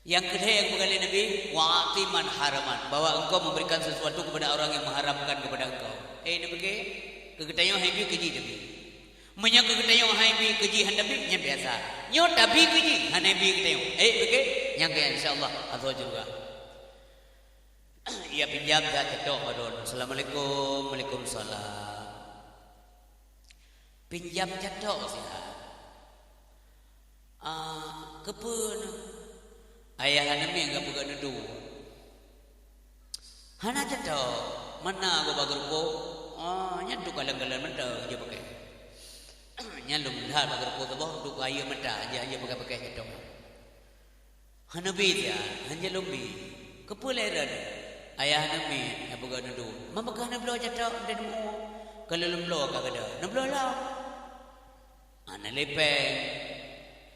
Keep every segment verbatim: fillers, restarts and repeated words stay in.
Nyang keudeh nyang geupeugah lé Nabi, "Wa a'ti man haraman," bahwa engkau memberikan sesuatu kepada orang yang mengharamkan kepada engkau. Eh, Nabi ke, keu geutanyoe hai bi keu jih Nabi. Meunyoe keu geutanyoe hai bi keu jih hana bi, nyan biasa. Nyoe tabi keu jih, hana bi keu geutanyoe. Eh, Nabi ke, nyang keu, insya Allah, atau juga. Ya, pinjam dah cetok padon. Assalamualaikum, waalaikumsalam. Pinjam cetok sihat. Ah, keupeue na? Ayah aneuk miet ka peugah neudu. Hana cetok, mana go bak geureupo? Ah, nyan tu kalon-kalon mantong jeuet pakai. Nyan lôn that bak geureupo saboh, tu kayée mata, jeuet, jeuet pakai-pakai cetok. Hana bi siat, hana lôn bi. Keupeue lé rot? Ayah aneuk miet, hana peugah neudu. Ma peugah neubloe cetok, neudu. Kalau lôn bloe ka geuda, neubloe lom. Hana lé péng.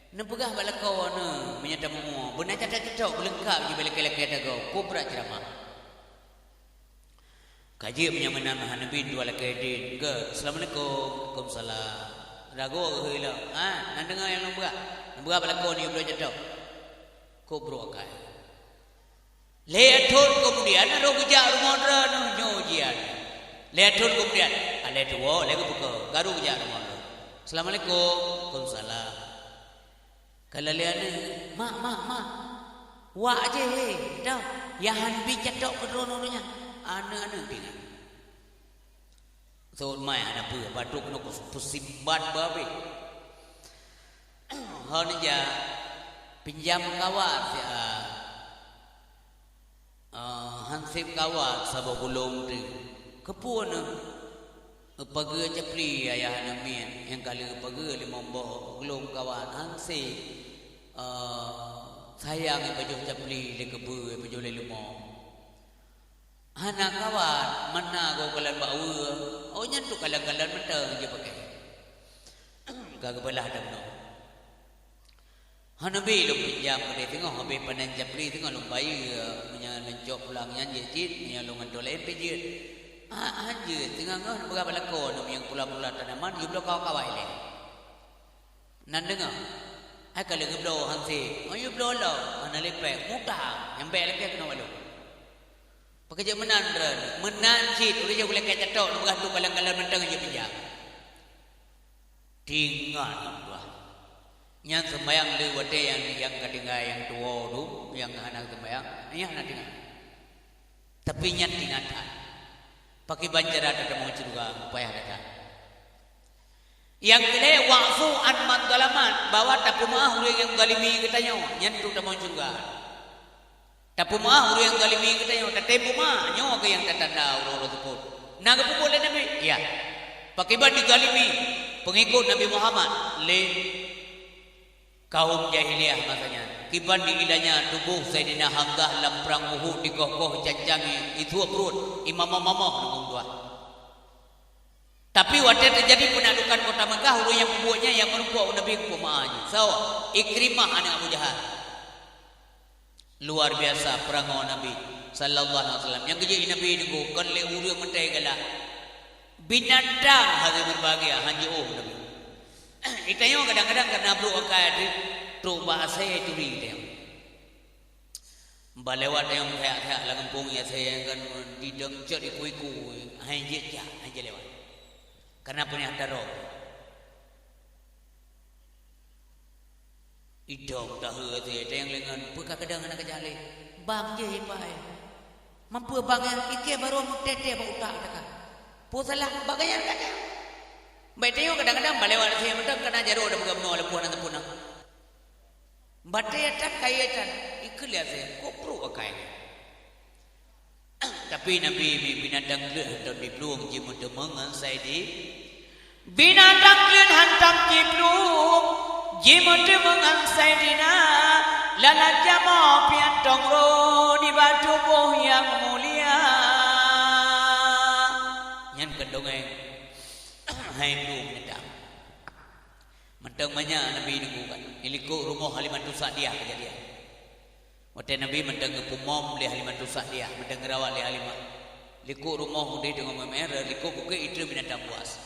Neupeugah bak lakoe neuh, meunyoe tamuoh, beuna cetok-cetok, beuleungkap jih bak lakée-lakée tagoe, peue brat ceuramah. Ka jeuet meunyoe meunan hana bi dua lakée din, ke, "Assalamualaikum." "Waalaikumsalam." Ragoe geuh lom, "Ha, na deungoe nyang lôn peugah?" Neupeugah bak lakoe neuh, bloe cetok. Kok brok akai. Lhèe thon keumudian, na roh geujak rumoh droeneuh nyoe ujian. Lhèe thon keumudian, alèh tuwoe, lhèe geupeuko, ka roh geujak rumoh droeneuh. "Assalamualaikum." "Waalaikumsalam." Ka lheueh lé aneuk, "Mak, mak, mak. Wak jih, he, dah. Yah han bi cetok keu droeneuh nyan." Aneuk-aneuk tinggai. Sot mai hana peue, batuk keunoe peusimbat babeh. Hon jak pinjam kawan siat. Ah, han sép kawan saboh gulong teuh. Keupeue neuh? Geupageue capli ayah aneuk miet nyang ka lheueh geupageue limong boh gulong kawan han sép, ah, sayang ipajoh capli lé keubeue, ipajoh lé leumo. Hana kawan, mana goe kalon bak weue, oh nyan tu kalon-kalon mantong jeuet pakai. Ka geubeulah dah bunoe. Hana bi lôn pinjam keudeh teungoh, habéh panen capli teungoh lôn bayeue, meunyoe lôn cok pulang nyan jeuet cit, meunyoe lôn gantoe laén pih jeuet. Ah, han jeuet, teungoh neupeugah bak lakoe neuh meunyoe pula-pula tanaman, yue bloe kawa-kawa ilèe. Nan deungoe, hai ka lheueh geubloe han sép, oh yue bloe lom, hana lé péng, mutang, nyang bèk lakèe keunoe bak lôn. Pakon jeuet meunan droeneuh, meunan cit, ureueng nyang gulèe ka cetok, neupeugah tu kalon-kalon mantong jeuet pinjam. Teuingat Allah. Nyan seumayang lé watèe nyang, nyang ka tinggai nyang tuwoe tu, nyang hana seumayang, nyan hana teuingat. Tapi nyan teuingat that. Pakriban cara tatamong syeuruga, payah that. Nyang keulhèe, wa'fu an man zalaman, bahwa tapeumeu'ah ureueng nyang zalimi geutanyoe, nyan tu tamong syeuruga. Tapeumeu'ah ureueng nyang zalimi geutanyoe, tatem peumeu'ah, nyoe keuh nyang tatanda uroe-uroe seupôt. Na geupeubuet lé Nabi? Ya. Pakriban dizalimi peungikut Nabi Muhammad lé kaum jahiliyah masa nyan. Kiban diilanya tuboh Saidina Hamzah lam prang Uhud dikoh-koh cancang i-, ituek pruet, imamoh-mamoh ngon tuah. Tapi watèe teujadi peunaklukan kota Meukah, ureueng nyang peubuet nyan nyang meurumpok u Nabi geupeumaáh jih. Soe? Ikrimah aneuk Abu Jahal. Luar biasa peurangoe Nabi sallallahu alaihi wasallam. Nyang geujok Nabi nunggu kon lé ureueng meutai galak. Binatang hana meubahagia, han jiôh Nabi. Geutanyoe kadang-kadang kareuna brôk akai trok bak asèe turi geutanyoe. Balewat nyang that-that lam gampông, ya saya kan didong cot iku-iku, hai jeuet jak, hai jeuet lewat. Karena punya taroh. Idong tahe teuh, teuh nyang lengan, peue ka keudong hana keujak lé. Bang jih ipai. Mampu bang nyang ikei baru meutet-tet bak utak teuka. Peue salah bak gaya kata. Baik teuh kadang-kadang balewat saya mantong kana jaroe dah peugah bunoe leupah na teupuna. Batée that kayée that, ikheun lé asée, kok pruek akai nyan. Tapi Nabi mi binatang kleuet hantom jiplueng jimeuteumé ngon Saidi. Binatang kleuet hantom jiplueng jimeuteumé ngon Saidina. Lalat jamoe pian tong ro nibak tuboh nyang mulia. Nyan keuh dongeng hai plueng binatang. Mantong manyak Nabi nunggu kan. Di likot rumoh Halimatus Sa'diyah keujadian. Watée Nabi mantong geupeumom lé Halimatus Sa'diyah, mantong geurawat lé Halimah. Likot rumoh udeh teungoh meu'én, likot bukét item binatang buas.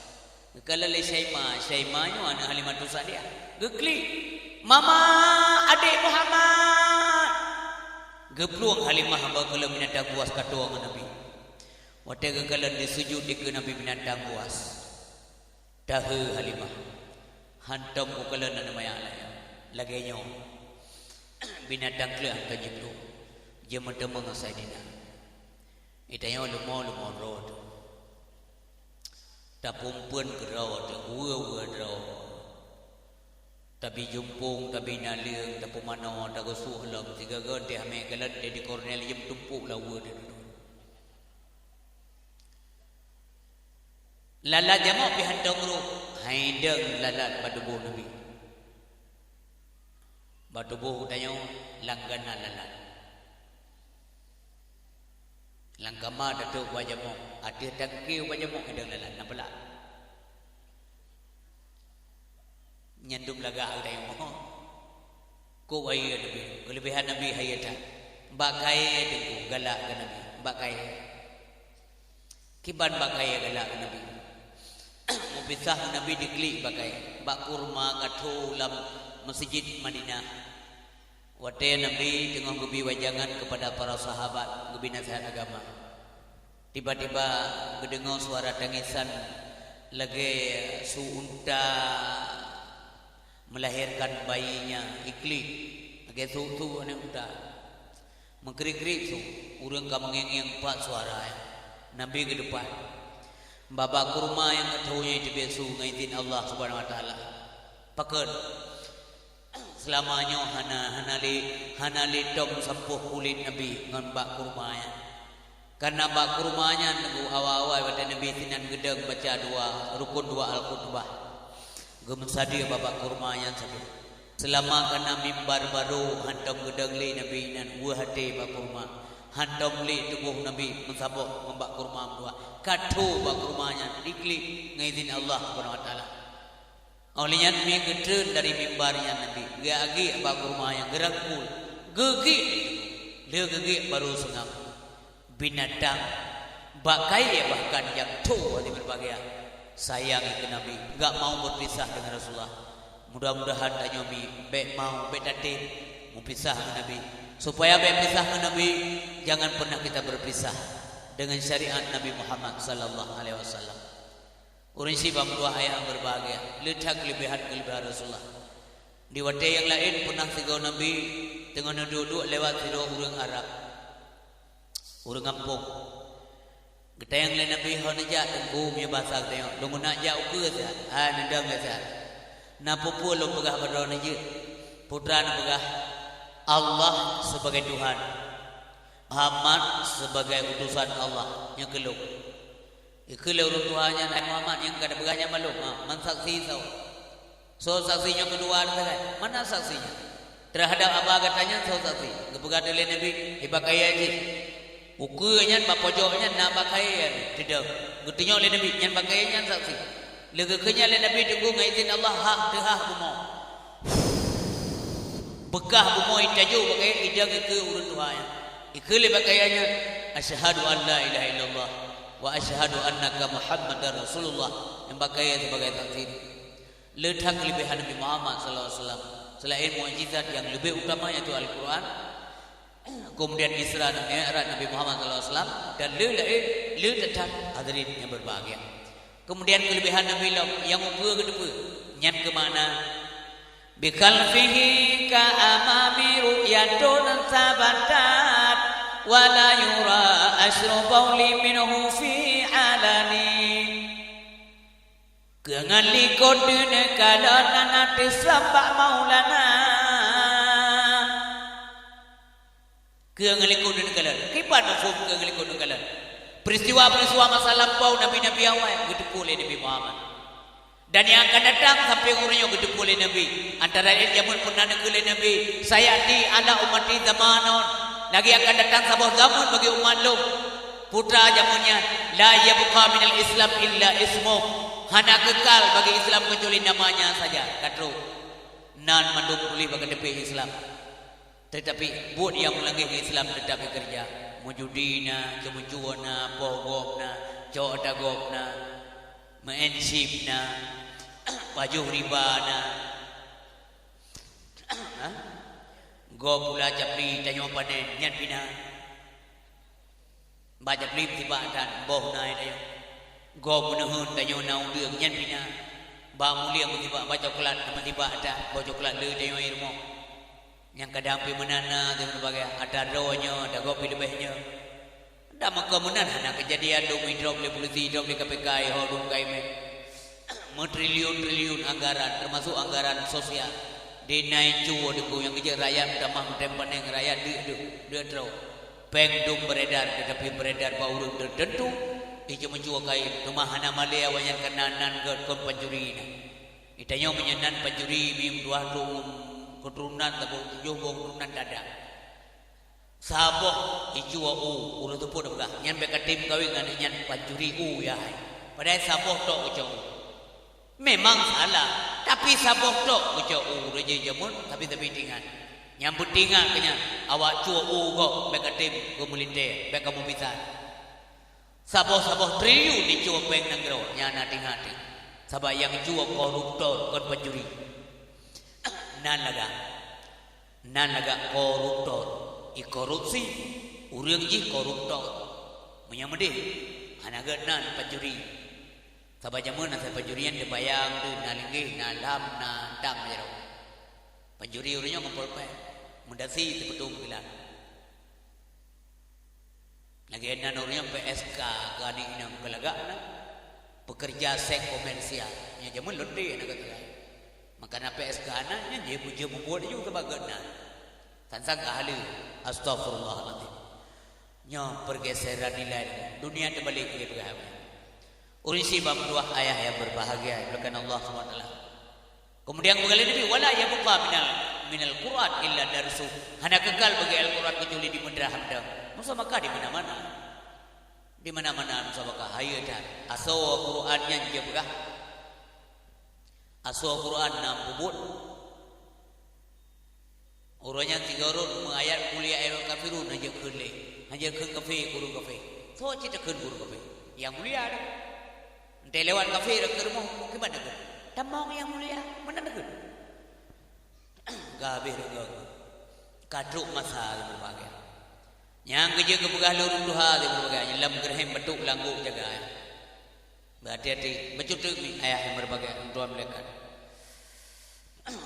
Geukalon lé Syaimah, Syaimah nyoe aneuk Halimatus Sa'diyah. Geuklik, "Mama, adék Muhammad!" Geuplueng Halimah bak keulôn binatang buas ka toe ngon Nabi. Watée geukalon disujut dikeue Nabi binatang buas. Tahe Halimah. Hantom geukalon aneuk manyak lagée nyoe. Binatang kleueh hantom jiplueng. Jeuet meuteumé ngon Saidina. Itanyoe leumo-leumo droe teuh. Tapeumpeuet keudroe teuh, weue-weue droe. Tabi jumpung, tabi naleueng, tapeumanoe, tageusuek lom, sigoe-goe teuh hamé galon teuh di kornel jeuem tumpuk lam weue teuh dudoe. Lalat jamok pih hantom rôh, hai deueng lalat bak tuboh Nabi. Bak tuboh geutanyoe langganan lalat. Lam kama tatrok bak jamok, ateueh tangke bak jamok idong lalat na peulak. Nyan dum lagak geutanyoe. Kok hayeue Nabi, keuleubehan Nabi hayeue that. Bak kayée teungku galak keu Nabi, bak kayée. Kiban bak kayée galak keu Nabi. Meupisah ngon Nabi diklik bak kayée. Bak kurma ka tho lam meuseujid Madinah. Watée Nabi teungoh geubi wajangan keupada para sahabat, geubi naseuhat agama. Tiba-tiba geudeungoe suara tangisan lagée su unta melahirkan bayinya, iklik, lagée su-su aneuk unta. Meukrik-krik su, ureuëng ka meungieng-ngieng pat suara nyan. Nabi geuteupat. Bak-bak kurma nyang ka tho nyan teubiet su ngon idhin Allah Subhanahu wa Taala. Pakon? Seulama nyoe hana, hana lé, hana lé tom sampôh kulét Nabi ngon bak kurma nyan. Kareuna bak kurma nyan teungku awai-awai watée Nabi sinan geudong baca dua rukun dua al-khutbah. Geumeusadeue bak-bak kurma nyan sabe. Seulama kareuna mimbar barô hantom geudong lé Nabi nan weue até bak kurma. Hantom lé tuboh Nabi meusaboh ngon bak kurma meudua. Ka tho bak kurma nyan diklik ngon idhin Allah Subhanahu wa Taala. Óh lheueh nyan mi geutreun dari mimbar nyan Nabi, geuagik bak kurma nyang geurangkul, geugik, lheueh geugik barô seungab. Binatang bak kayée bahkan nyang tho hati beurbahagia. Sayang keu Nabi, gak mau beupisah deungon Rasulullah. Mudah-mudahan tanyoe mi bék mau, bék tatem meupisah ngon Nabi. Supaya bék pisah ngon Nabi, jangan pernah kita berpisah dengan syariat Nabi Muhammad sallallahu alaihi wasallam. Ureuëng syiek ban dua ayah nyang beurbahagia, le that keuleubehan-keuleubehan Rasulullah. Di watée nyang laén peunah sigoe Nabi teungoh neuduek-duek lewat sidroe ureuëng Arab, ureuëng gampông. Geutanyong lé Nabi, "Ho neujak Teungku?" Meunyoe basa geutanyong, "Lôn geunak jak ukeue siat?" "Hai, neudong lé siat." "Na peue-peue lôn peugah bak droeneuh jeuet?" Putra neupeugah, "Allah sebagai Tuhan, Muhammad sebagai utusan Allah, nyoe keu lôn." Ikheun lé ureuëng tuha nyan, "Hai Muhammad, nyang ka tapeugah nyan ban lôn, ha, man saksi soe? Soe saksi nyoe keudua teuh sagai? Mana saksi nyan? Teuhadab aba gata nyan soe saksi?" Geupeugah lé Nabi, "Iba kayée jih." Ukeue nyan bak pojok nyan na bak kayée nyan, teudong. Geutunyok lé Nabi, nyan bak kayée nyan saksi. Lé geukheun nyan lé Nabi teungku ngon idhin Allah hak teuhah bumoe. Beukah bumoe tajok bak kayée idong ikeue ureuëng tuha nyan. Ikheun lé bak kayée nyan, "Asyhadu an la ilaha illallah wa asyhadu annaka Muhammadar Rasulullah." Nyang bak kayée sibagai saksi. Le that keuleubehan Nabi Muhammad sallallahu alaihi wasallam. Selain mukjizat nyang leubeh utama yaitu Al-Quran, kemudian Isra dan Mi'raj Nabi Muhammad sallallahu alaihi wasallam, dan le laén, le that hadirin nyang beurbahagia. Kemudian keuleubehan Nabi lom nyang ukeue geuteupeue, nyan keumakna, "Bi khalfihi ka amami ru'yatun sabatat, wa la yura asru bauli minhu fi alani." Keu ngon likot deuneuk kalon na teuh sambak Maulana. Keu ngon likot deuneuk kalon. Kiban mafhum keu ngon likot deuneuk kalon? Peristiwa-peristiwa masa lampau Nabi-Nabi awai geuteupeue lé Nabi Muhammad. Dan nyang akan datang sampai uroe nyoe geuteupeue lé Nabi. Antara laén jameun peureunah neukheun lé Nabi, "Sayati ala ummati zamanun." Lagi akan datang saboh zaman bagi umat lôn. Putra jameun nyan, "La yabqa minal Islam illa ismuh." Hana keukal bagi Islam kecuali namanya saja. Ka trok. Nan mandum tuléh bak teupeu Islam. Teutapi buet nyang meulangeh Islam teutap jikeureuja. Meujudi na, ceumeucue na, poh gob na, cok ata gob na, meu'en chip na, pajoh riba na. Ha? Gob pula Capli tanyoe panen nyan pih na. Bak Capli meusibak that boh na tanyoe. Gob Meuneuheun tanyoe na udeueng nyan pih na. Bak Mulieng meusibak, bak Coklat na meusibak that boh coklat le tanyoe i rumoh. Nyang kadang pih meunan na, dan sebagainya. Ata droe nyoe, ata gob pih leubeh nyoe. Dan meuka meunan hana keujadian dum idrop lé polisi, idrop lé K P K, iho dum ka imé. Meutriliun-triliun anggaran, teumasuk anggaran sosial. Di na icu deungon nyang keujeuet rakyat, meutamah meutem paneng rakyat deuk, deuk, deuk troh. Péng dum beredar, tetapi beredar bak ureuëng teuteuntu, icu meucue kain, teuma hana malée awaknyan keunan nan gét kon pancuri na. Itanyoe meunyoe nan pancuri, mim dua tu keturunan, saboh tujoh boh keturunan tada. Saboh icu u, ureuëng teupeu peugah, nyan bék ka tem kawin ngon aneuk nyan pancuri u, ya hai. Padahai saboh tok geucok u. Memang salah, tapi saboh tok geucok u, raja jameun, tapi, tapi ingat. Nyang peuingat keu nyan, awak cue u gob bék ka tem keu meulintée, bék ka meubisan. Saboh-saboh triliun icue péng nanggroe, nyan na ingat teuh. Sabab nyang cue koruptor kon pancuri. Nan lagak. Nan lagak koruptor, i korupsi, ureuëng jih koruptor. Meunyoe meudeh, hana gét nan pancuri. Sabab jameun asai pancuri nyan teubayang teuh, na linggih, na lam, na dang jaroe. Pancuri ureuëng nyoe ngon polpet, meudasi teupeudong kilat. Lagée nan ureuëng nyoe P S K keu aneuk inong keu lagak na, pekerja seks komersial. Nyan jameun lonte na geutanyoe. Maka na P S K na, nyan jeuet, jeuet mubuet ju keu bagot na. Sang-sang ka haleue. Astagfirullahalazim. Nyoe pergeseran nilai dunia terbalik lé peugah. Ureuëng sibam dua ayah yang berbahagia, dimuliakan Allah Subhanahu wa Taala. Kemudian kembali Nabi, "Wala yabqa minal, minal Qur'an illa darsu." Hana kekal bagi Al-Quran kecuali di meudra hamdam. Musabaqah di mana-mana. Di mana-mana musabaqah, hayeue that. Asoe Quran nyan jeuet peugah. Asoe Quran na peubuet. Uroe nyan tiga rot meu ayat qul ya ayyuhal kafirun hana jeuet kheun lé. Hana jeuet kheun kafé, kuru kafé. Soe cit takheun kuru kafé? Nyang mulia dah. Entah lewat kafé dah keu rumoh, kiban takheun? Tamong nyang mulia, meunan takheun. Gabeh dah gak. Ka trok masa lé berbagai. Nyang keujeuet keupeugah lôn tuha lé berbagai. Lam geureuhem batuk langgok jaga. Beuhati-hati, bacut teuk mi ayah nyang berbagai, tuan malaikat.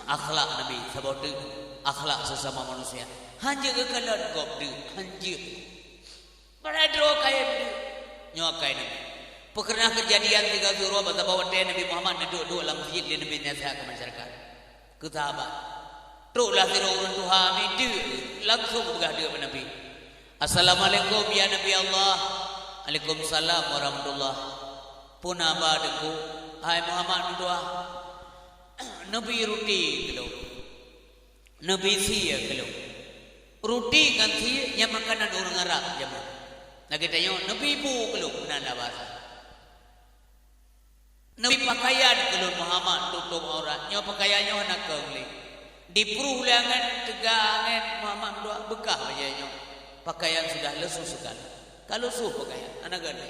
Akhlak Nabi, saboh teuk akhlak sesama manusia. Hanjeuet geukalon gob deuk, hanjeuet. Padahai droe kayém deuk. Nyoe akai Nabi. Peukeunah keujadian tiga uroe bak saboh watée Nabi Muhammad neuduek-duek lam masjid lé Nabi nasihat keu masyarakat. Keu sahabat. Troklah sidroe ureuëng tuha mideuk, langsung peugah deuk bak Nabi. "Assalamualaikum ya Nabi Allah." "Waalaikumsalam warahmatullah." "Peue na ba Teungku?" "Hai Muhammad meutuah, neubi ruti keu lôn. Neubi sie keu lôn." Ruti ngon sie nyan makanan ureuëng Arab jameun. Lagée tanyoe neubi bu keu lôn, meunan lah bahasa. Neubi pakaian keu lôn Muhammad, tutup aurat. Nyoe pakaian nyoe hana keu lé. Dipruh lé angén, teuga angén Muhammad meutuah, beukah bajée nyoe. Pakaian sudah lesu sekali. Ka lesu pakaian, hana gét lé.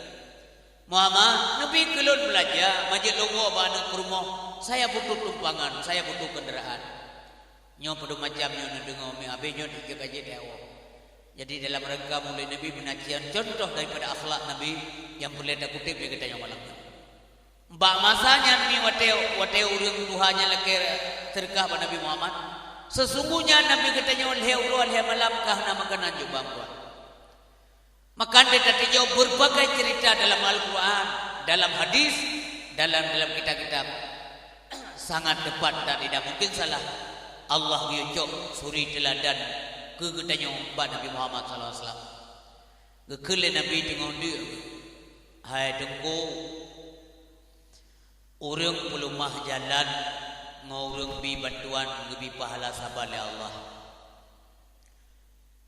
Muhammad, neubi keu lôn beulanja, manjeuet lôn woe bak aneuk peurumoh. Saya butuh tumpangan, saya butuh kendaraan. Nyoe padum macam nyoe neudeungoe, mi habéh nyoe dijak ka jeuet lé Allah. Jadi dalam rangka Maulid Nabi meunan cit contoh daripada akhlak Nabi nyang peureulée takuteb lé geutanyoe malam nyoe. Bak masa nyan mi watée, watée ureuëng tuha nyan lakée seudeukah bak Nabi Muhammad, sesungguhnya Nabi geutanyoe lhée uroe lhée malam ka hana makanan jok bak meutuah. Maka teutatijok berbagai cerita dalam Al-Quran, dalam hadis, dalam, dalam kitab-kitab. Sangat tepat dan tidak mungkin salah. Allah geuyue cok suri teuladan keu geutanyoe bak Nabi Muhammad sallallahu alaihi wasallam. Geukheun lé Nabi teungoh deuk, "Hai Teungku, ureuëng peuleumah jalan ngon ureuëng bi bantuan geubi pahala saban lé Allah."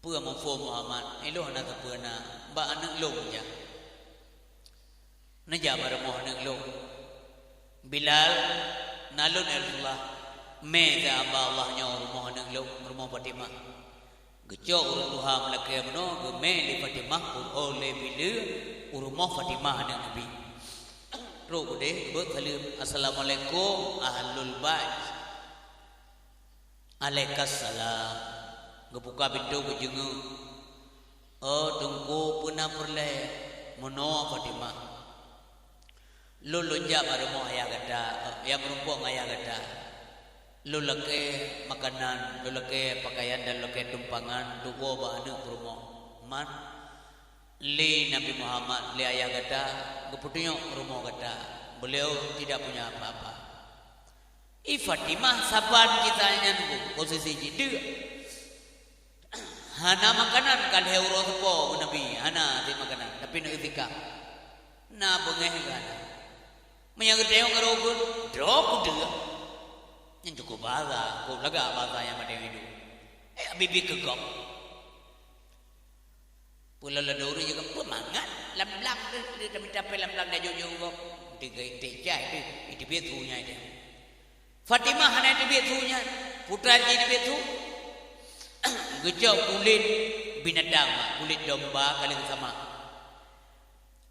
"Peue muphom Muhammad?" "Ilôn hana sapeue na, bak aneuk lôn jak." "Neujak bak rumoh aneuk lôn." "Bilal, na lôn ya Rasulullah." "Mé jak bak Allah nyoe rumoh aneuk lôn, rumoh Fatimah." Geucok ureuëng tuha meulakée meunoe, geumé lé Fatimah, peurunoe lé Bilal u rumoh Fatimah aneuk Nabi. Trok udeh, geubeuet saleuem, "Assalamualaikum ahlul bait." "Alaikassalam." Geubuka pintoe geujeungeuk. "Oh, Teungku, peue na peureulée?" "Meunoe, Fatimah. Lôn lôn jak bak rumoh ayah gata, eh, nyang meurumpok ngon ayah gata. Lôn lakée makanan, lôn lakée pakaian dan lôn lakée tumpangan untuk woe bak aneuëk peurumoh. Man, lé Nabi Muhammad, lé ayah gata, geupeutunyok rumoh gata. Beliau tidak punya apa-apa." Ih, Fatimah saban kisah nyan, posisi jih deuk. Hana makanan, ka lhée uroe sapo ngon Nabi, hana cit makanan, tapi na itikaf. Na beungéh geuh hana. Meunyo geutanyong keu droe, droe kudeue. Nyan cukup basa, kok lagak basa nyang padum idup. Eh, bibi keu gob. Peue lôn ladôm ureuëng jih, "Peue mangat lam blang deuh, deuh tamita pèng lam blang tajok-jok gob." Teuga iteucah deuh, iteubiet su nyan deuh. Fatimah hana iteubiet su nyan, putra jih iteubiet su. Geucok kulét binatang, kulét domba ka lheueh geusamak.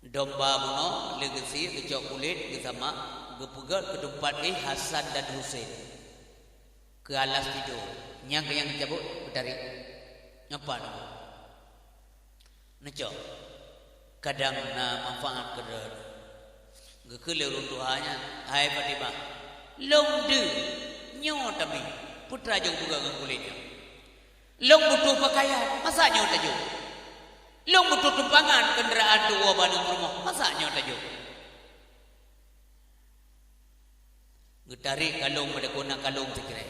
Domba bunoe lheueh geusie, geucok kulét, geusamak, geupeugét keu teumpat éh Hasan dan Husein. Keu alas tido. Nyang keu nyang geucabot, geutarek. Nyoe pat neucok. Kadang na manfaat keu droeneuh. Geukheun lé ureuëng tuha nyan, "Hai Fatimah, lôn deuh nyoe tabi, peue teuma jeuet geupeugah ngon kulét nyoe? Lôn butuh peukayan, masa nyoe tajok? Lôn butuh tumpangan keundaraan untuk woe bak aneuëk peurumoh, masa nyoe tajok?" Geutarek kalông, padahai na kalông sikrek.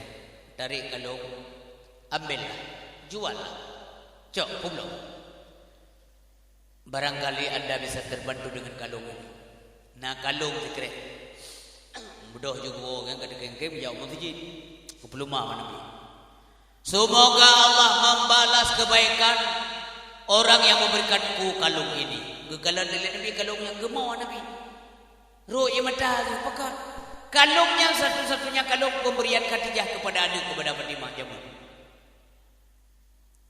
Tarek kalông, "Ambillah, juallah. Cok, peubloe. Barangkali anda bisa terbantu dengan kalung ini." Na kalông sikrek. Beudôh jeuet geuwoe nyan ka teukéng-kéng jak u meuseujid. Geupeuleumah bak Nabi. Semoga Allah membalas kebaikan orang yang memberikanku kalung ini. Geukalon lé Nabi kalông nyan, geumeuwoe Nabi. Rhot ie mata geuh, pakon? Kalông nyan satu-satunya kalông pemberian Khadijah kepada aneuëk, kepada Fatimah jameun.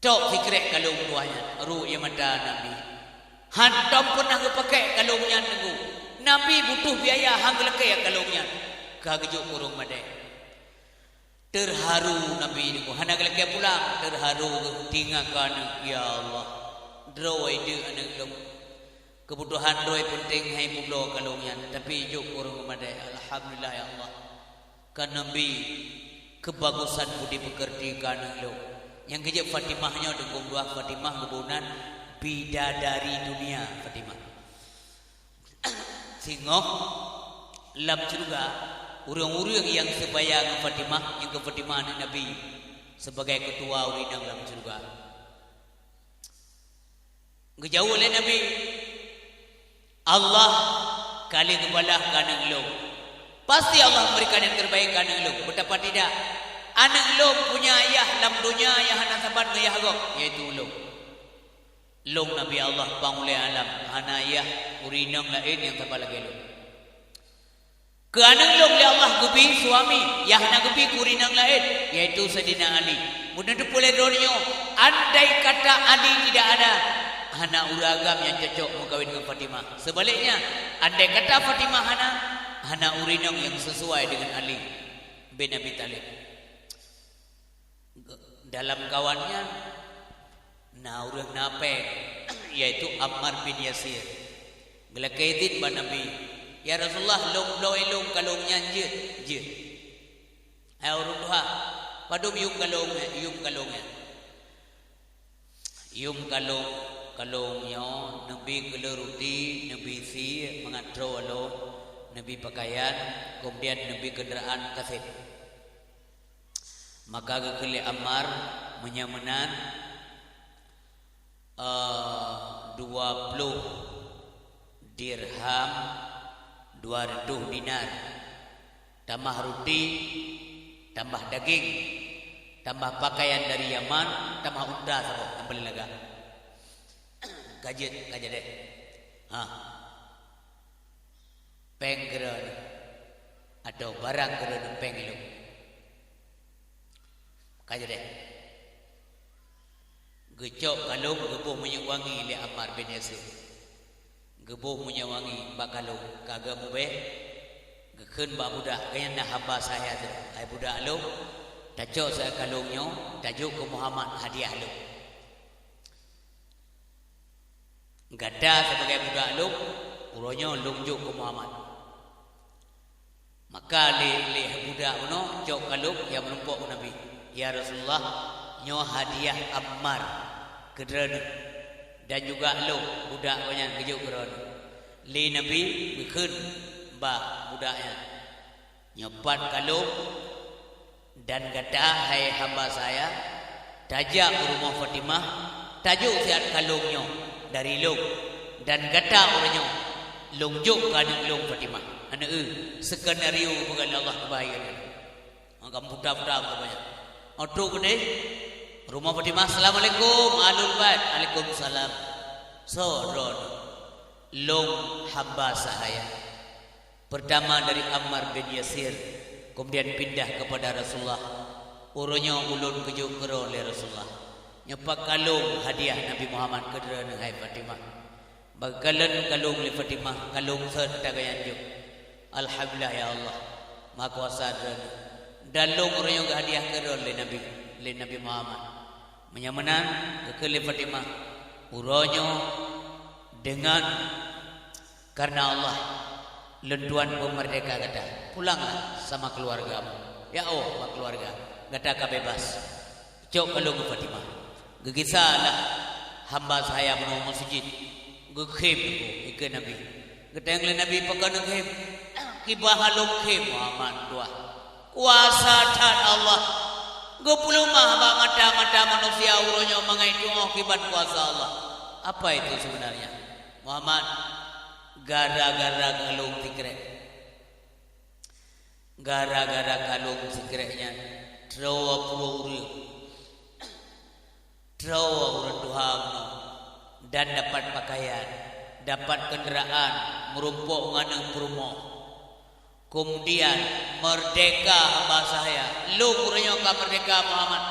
Tok sikrek kalông tuha nyan, rhot ie mata Nabi. Hantom peunah geupakék kalông nyan teungku. Nabi butuh biaya han geulakée kalông nyan. Ka geujok keu ureuëng madé. Teuharu Nabi teungku, hana geulakée pulang, teuharu geuh, teuingat keu aneuëk, "Ya Allah, droe deuh aneuëk lôn. Keubutuhan droe peunteng hai peubloe kalông nyan, tapi jok keu ureuëng madé. Alhamdulillah ya Allah. Ka Nabi keubagusan budi peukeurti keu aneuëk lôn." Nyang keujeuet Fatimah nyoe teungku, dua Fatimah geuboh nan bidadari dunia Fatimah. Singoh lam syeuruga, ureuëng-ureuëng nyang seubaya ngon Fatimah, nyang keu Fatimah aneuëk Nabi, sebagai keutua ureuëng inong lam syeuruga. Geujaweueb lé Nabi, "Allah ka lheueh geubalah keu aneuëk lôn. Pasti Allah memberikan yang terbaik keu aneuëk lôn. Betapa tidak, aneuëk lôn punya ayah lam donya nyang hana saban ngon yah gob, yaitu ulôn. Lôn Nabi Allah pang ulée alam, hana yah ureuëng inong laén nyang saban lagée lôn. Keu aneuëk lôn lé Allah geubi suami, yah hana geubi keu ureuëng inong laén, yaitu Saidina Ali. Meuneuteupeue lé droeneuh nyoe, andai kata Ali tidak ada, hana ureuëng agam nyang cocok meukawen ngon Fatimah. Seubaliknya, andai kata Fatimah hana, hana ureuëng inong nyang sesuai dengan Ali bin Abi Thalib." Dalam kawan nyan na ureuëng na péng, yaitu Ammar bin Yasir. Geulakée idhin bak Nabi, "Ya Rasulullah, lôn bloe lôn kalông nyan jeuet, jeuet." "Hai ureuëng tuha, padub yuem kalông nyan, yuem kalông nyan." Yuem kalông, kalông nyoe neubi keu lôn ruti, neubi sie mangat droe lôn, neubi peukayan, keumudian neubi keundaraan kaseb. Maka geukheun lé Ammar, "Meunyoe meunan, eh, dua ploh dirham, dua reutôh dinar, tamah ruti, tamah dagéng, tamah pakaian dari Yaman, tamah unta saboh nyang paleng lagak." "Ka jeuet, ka jadeh." "Ha. Péng keu droeneuh, atau barang keu droeneuh péng ilôn." "Ka jadeh." Geucok kalông geuboh minyeuk wangi lé Ammar bin Yasir. Geuboh minyeuk wangi bak kalông, ka geumubéh, geukheun bak budak, geuhnyan na haba sahé teuh, "Hai budak lôn, Tacok siat kalong nyoe, tajok keu Muhammad hadiah lôn. Gata sibagai budak lôn, uroe nyoe lôn jok keu Muhammad. Maka lé, lé budak bunoe cok kalong nyang meurumpok u Nabi, "Ya Rasulullah, nyoe hadiah Ammar keu droeneuh, dan juga lôn, budak gobnyan, geujok keu droeneuh." Lé Nabi geukheun bak budak nyan, "Nyoe pat kalong, dan gata, hai hamba sahaya, tajak u rumoh Fatimah, tajok siat kalong nyoe dari lôn, dan gata uroe nyoe lôn jok keu aneuk lôn Fatimah." Aneuk, eu, skenario peugah lé Allah keubahagiaan. Maka puta-puta beutôi banyak. Otrok keudeh rumoh Fatimah, "Assalamualaikum, Ahlul Bait." "Waalaikumsalam." "Soe droeneuh?" "Lôn hamba sahaya. Pertama dari Ammar bin Yasir, kemudian pindah kepada Rasulullah. Uroe nyoe ulôn geujok keudroe lé Rasulullah. Nyoe pat kalong hadiah Nabi Muhammad keu droeneuh, hai Fatimah." Bak kalon kalong lé Fatimah, kalong sot tagayan jok. "Alhamdulillah, ya Allah, Mahakuasa droeneuh. Dan lôn uroe nyoe geuhadiah keudroe lé Nabi, lé Nabi Muhammad." Meunyoe meunan, geukheun lé Fatimah, "Uroe nyoe deungon karena Allah, lôn tuan peumeurdeka gata. Pulanglah sama keluargamu. Ya, oh, sama keluarga. Gata ka bebas." Cok kalong Fatimah. Geugisa lah hamba sahaya bunoe meuseujid. Geukhém ikeu Nabi. Geutanyong lé Nabi, "Pakon neukhém?" "Kiban han lôn khém, Muhammad, tuah. Kuasa that Allah. Geupeuleumah bak mata-mata manusia uroe nyoe mangat tuoh kiban kuasa Allah." "Apa itu sebenarnya?" "Muhammad, gara-gara kalong sikrek." Gara-gara kalong sikrek nyan, troe purumoh ureuëng, troe ureuëng tuha bunoe, dan dapat pakaian, dapat kendaraan, meurumpok ngon aneuk peurumoh. Kemudian, meurdeka hamba sahaya. Lôn uroe nyoe ka meurdeka, Muhammad.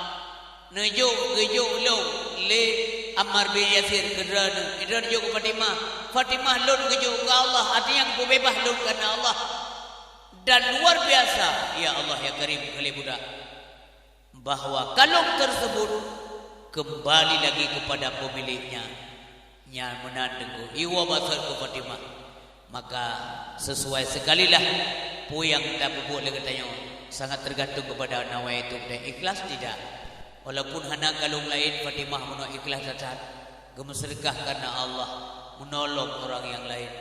Neujok, geujok lôn lé Ammar bin Yasir keu droeneuh. Droeneuh jok keu Fatimah. Fatimah lôn geujok keu Allah, artinya geupeubeubaih lôn karena Allah. Dan luar biasa, ya Allah, ya Karim, keu lé budak, bahwa kalong tersebut kembali lagi kepada pemiliknya. Nyan meunan teungku, iwoe baseue keu Fatimah. Maka, sesuai sekalilah peue nyang tapeubuet lé geutanyoe, sangat tergantung kepada nawaitu, dan ikhlas tidak. Walaupun hana kalong laén, Fatimah meunoe ikhlas that-that, geumeuseudeukah karena Allah, meunolong ureuëng nyang laén.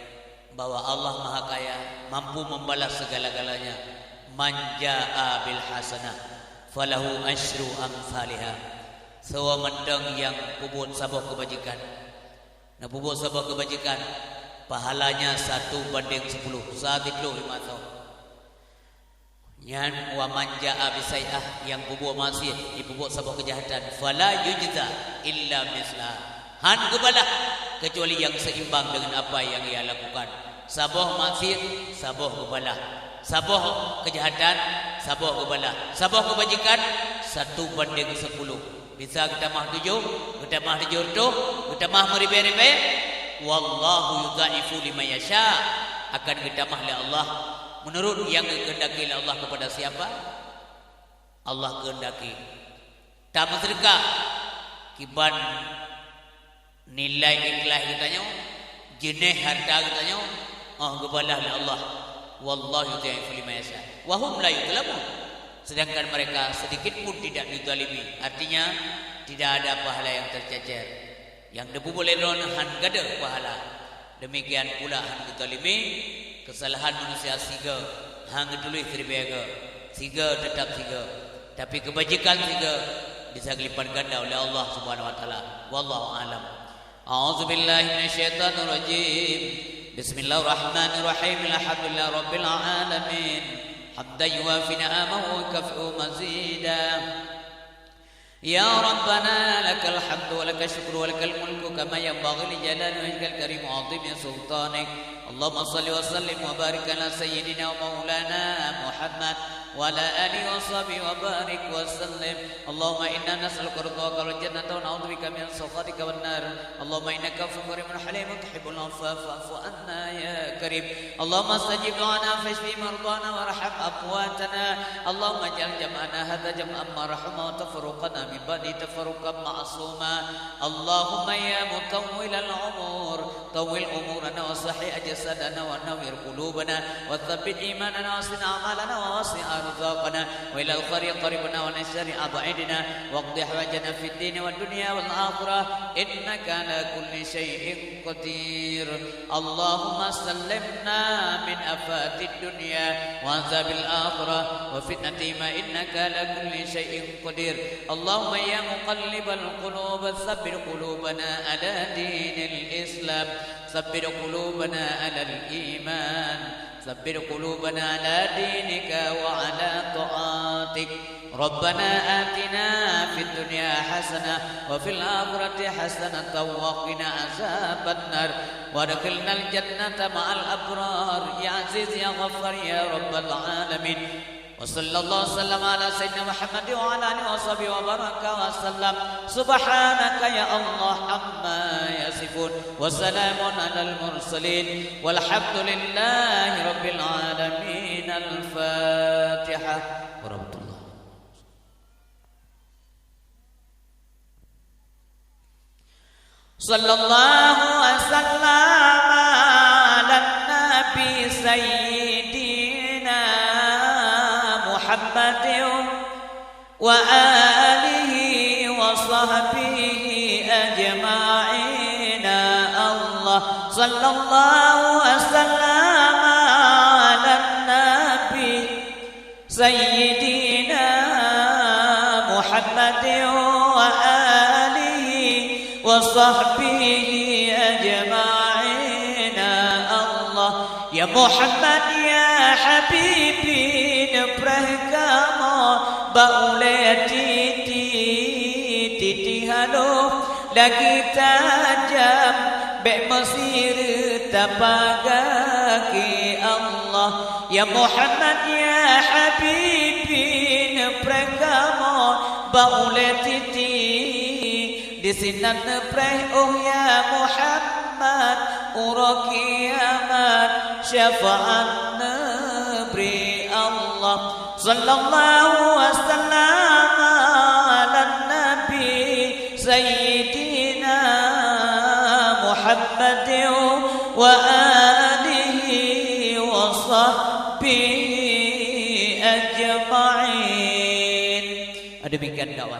Bahwa Allah Maha Kaya, mampu membalas segala-galanya. "Man jaa bil hasanah, falahu asyru amsaliha." Soe mantong nyang peubuet saboh keubajikan, na peubuet saboh keubajikan, pahalanya satu banding sepuluh, satiplôh lima soe. Nyan, "Wa man jaa bisai'ah," nyang peubuet maksiet, jipeubuet saboh keujahatan, "fala yujza illa misla." Han geubalah kecuali nyang seimbang dengan apa yang ia lakukan. Saboh maksiet, saboh geubalah. Saboh keujahatan, saboh geubalah. Saboh keubajikan, satu banding sepuluh. Bisa geutamah tujoh, geutamah tujoh reutôh, geutamah meuribèe-ribèe. "Wallahu yudha'ifu liman yasha." Akan geutamah lé Allah meunurot nyang geukeundaki lé Allah kepada siapa Allah keundaki. Tameuseudeukah kiban nilai ikhlas geutanyoe, jeunèh hareuta geutanyoe, oh, geubalah lé Allah. "Wallahu yudha'ifu liman yasha. Wa hum la yuzlamun." Sedangkan mereka sedikit pun tidak dizalimi. Artinya, tidak ada pahala yang tercecer. Nyang teupeubuet lé droeneuh han gadôh pahala. Demikian pula han geuzalimi, keusalahan manusia sigoe han geutuléh siribèe goe, sigoe teutap sigoe. Tapi keubajikan sigoe bisa geulipat ganda ulèh Allah Subhanahu wa Taala. Wallahu a'lam. A'udzubillahi minasyaitonirrajim. Bismillahirrahmanirrahim. Alhamdulillahirabbil alamin. Hamdan yuwafi ni'amahu wa yukafi'u mazida. Ya Rabbana, lakal hamdu wa lakal syukru wa lakal mulku kama yanbaghi li jalali wajhikal karim wa azimi sultanik. Allahumma shalli wa sallim wa barik ala sayyidina wa maulana Muhammad وعلى آله وصحبه وبارك وسلم. اللهم إنا نسألك رضاك والجنة ونعوذ بك من سخطك والنار. اللهم إنك عفو كريم حليم تحب العفو فاعف عنا يا كريم. اللهم استجب دعانا فاشف مرضانا وارحم أمواتنا. اللهم اجعل جمعنا هذا جمعا مرحوما وتفرقنا من بعده تفرقا معصوما. اللهم يا مطول العمور، طول أمورنا وصح أجسادنا ونور قلوبنا وثبت إيماننا وحسن أعمالنا ووسع أرزاقنا وإلى الخير قربنا وإلى الشر أبعدنا واقض حوائجنا في الدين والدنيا والآخرة إنك على كل شيء قدير. اللهم سلمنا من آفات الدنيا وعذاب الآخرة وفتنتهما إنك على كل شيء قدير. اللهم يا مقلب القلوب ثبت قلوبنا على دين الإسلام، ثبت قلوبنا على الإيمان، ثبت قلوبنا على دينك وعلى طاعتك. ربنا آتنا في الدنيا حسنة وفي الآخرة حسنة وقنا عذاب النار وأدخلنا الجنة مع الأبرار يا عزيز يا غفار يا رب العالمين. وصلى الله وسلم على سيدنا محمد وعلى آله وصحبه وبارك وسلم. سبحانك يا الله عما يصفون. وسلام على المرسلين. والحمد لله رب العالمين. الفاتحة. ورحمة الله. صلى الله وسلم على النبي سيدنا محمد وآله وصحبه أجمعين. الله صلى الله وسلم على النبي سيدنا محمد وآله وصحبه أجمعين. الله يا محمد يا حبيبي نبرهكم بأولي تيتي تيتي هلو لقيت جام بمصير تبقى الله يا محمد يا حبيبي نبرهكم بأولي تيتي ديسينان نبره أوه يا محمد أوروك يا من شفاعة نبري الله صلى الله وسلم على النبي سيدنا محمد وآله وصحبه أجمعين. Demikian dakwah